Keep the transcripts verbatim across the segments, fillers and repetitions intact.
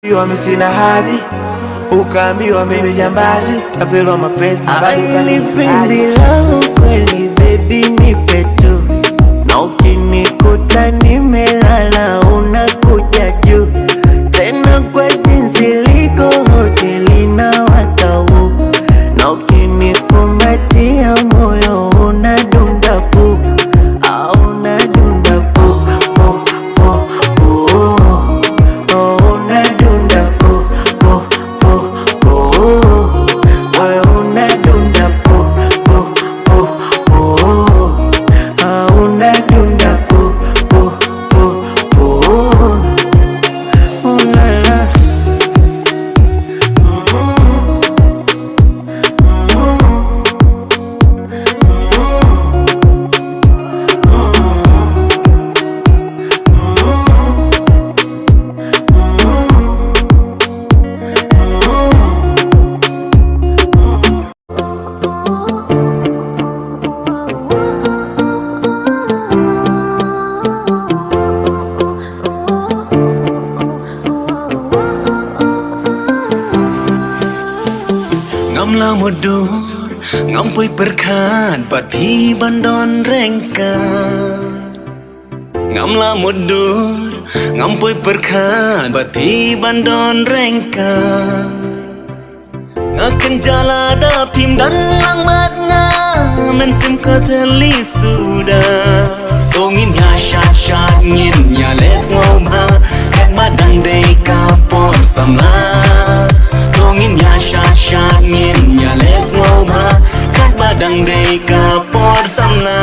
Ukiwa mimi sina hadhi, ukaambiwa mimi jambazi, tapelwa mapenzi na bado ukanipa penzi langu kweli, baby, nipe tu. Na ukinikuta nimelala, unakuja juu. Tena kwa jinsi liko hoteli na watau. Na ukinikumbatia moyo unadunda pu, ah, unadunda pu, pu, pu, pu. Oh, unadunda pu, pu, pu, pu. Wewe unadunda pu, pu, pu, pu. Ah, unadunda pu, pu, pu, pu. Ooh la la. Ngam la mutdur, ngam poi pyrkhat bad phi ban don ryngkat. Ngam la mutdur, ngam poi pyrkhat bad phi ban don ryngkat. Nga kynjah lada phim don lang bad nga, mynsiem ka thylli suda. To ngin ïa shad shad, ngin ïa leh sngewbha, katba dang dei ka por samla. To ngin ïa shad shad, ngin ïa leh sngewbha, katba dang dei ka por samla.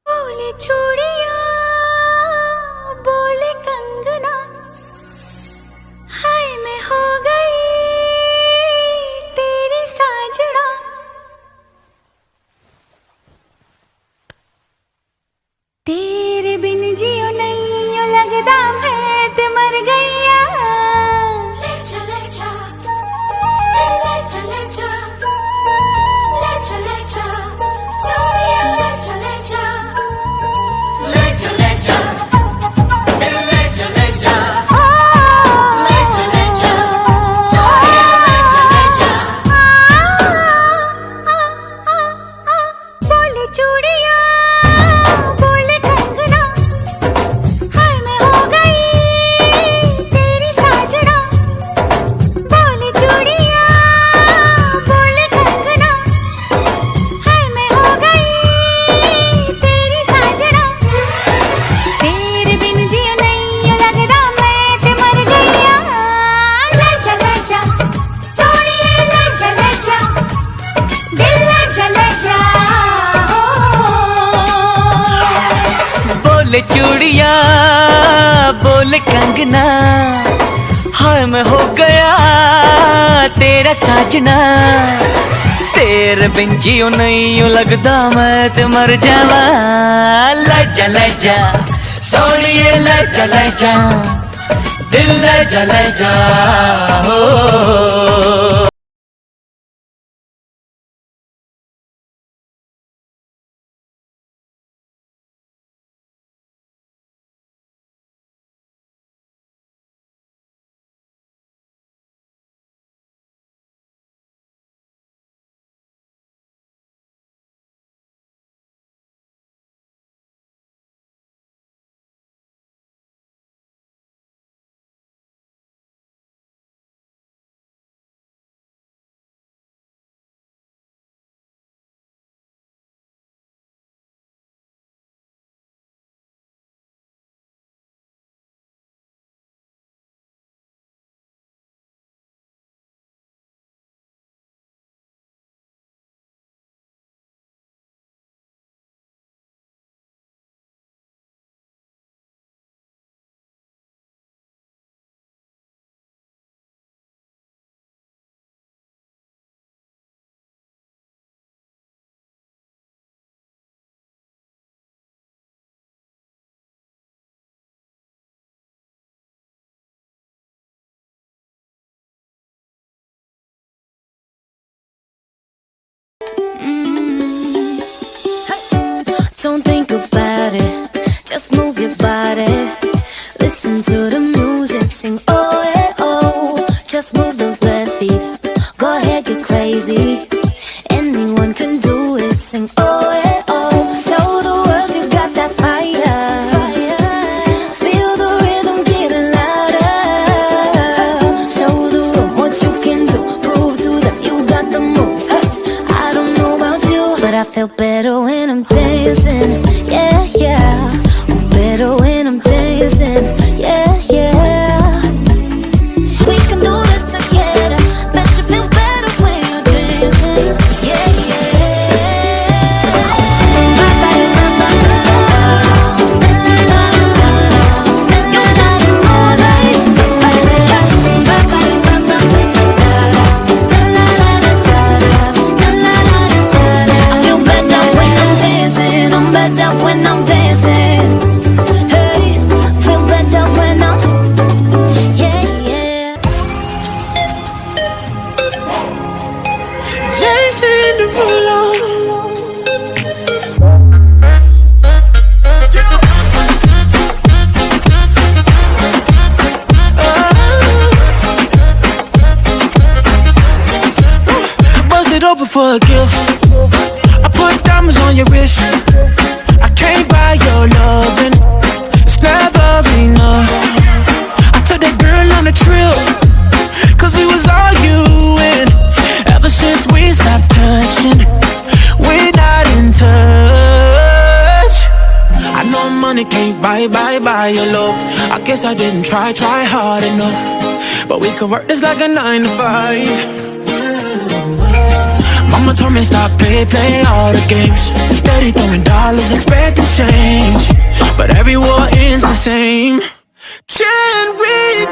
बोले चूड़िया, बोले कंगना, हाय मैं हो गई तेरी साजना। तेरे बिन जियो नहीं यो लगदा मैं ते मर गईया। ले चले जा, ले चले जा, ले चले जा, सोनिया ले चले जा, ले चले जा, ले चले जा, ले चले जा, सोनिया ले चले जा। बोले चूड़िया, बोले कंगना, हाय मैं हो गई तेरी साजना। बोले चूड़िया, बोले कंगना, हाय मैं हो गई तेरी साजना। तेरे बिन जियो नहीं यो लगदा मैं ते मर गईया। ले चले जा, सोनिए ले चले जा, दिल ले चले जा। बोले चूड़िया, बोले कंगना, हाय मैं हो गया तेरा साजना। तेरे बिन जियो नहीं यो लगदा मैं ते मर जावा। ले जा, ले जा, सोनिए ले जा, ले जा, दिल ले जा, ले जा, हो। think about it. Just move your body. Listen to the music, sing oh eh oh. Just move those left feet. Go ahead, get crazy. Anyone can do it, sing oh eh oh. Show the world you got that fire. Feel the rhythm getting louder. Show the room what you can do. Prove to them you got the moves. Hey, I don't know about you, but I feel better when I'm dancing. Yeah, yeah. I'm better when I'm dancing. Yeah, yeah. We can do this together. Bet you feel better when you're dancing. Yeah, yeah. I feel better when I'm dancing. I'm better when I'm dancing. Hey, feel better when I'm, yeah, yeah. Dancing in the moonlight. Bust it open for a gift. I put diamonds on your wrist. I can't buy your loving. It's never enough. I took that girl on a trip. Cause we was arguing. Ever since we stopped touching, we're not in touch. I know money can't buy, buy, buy your love. I guess I didn't try, try hard enough. But we can work this like a nine to five. Mama told me stop play, play all the games. Steady throwing dollars, expecting change. But every war ends the same. Can we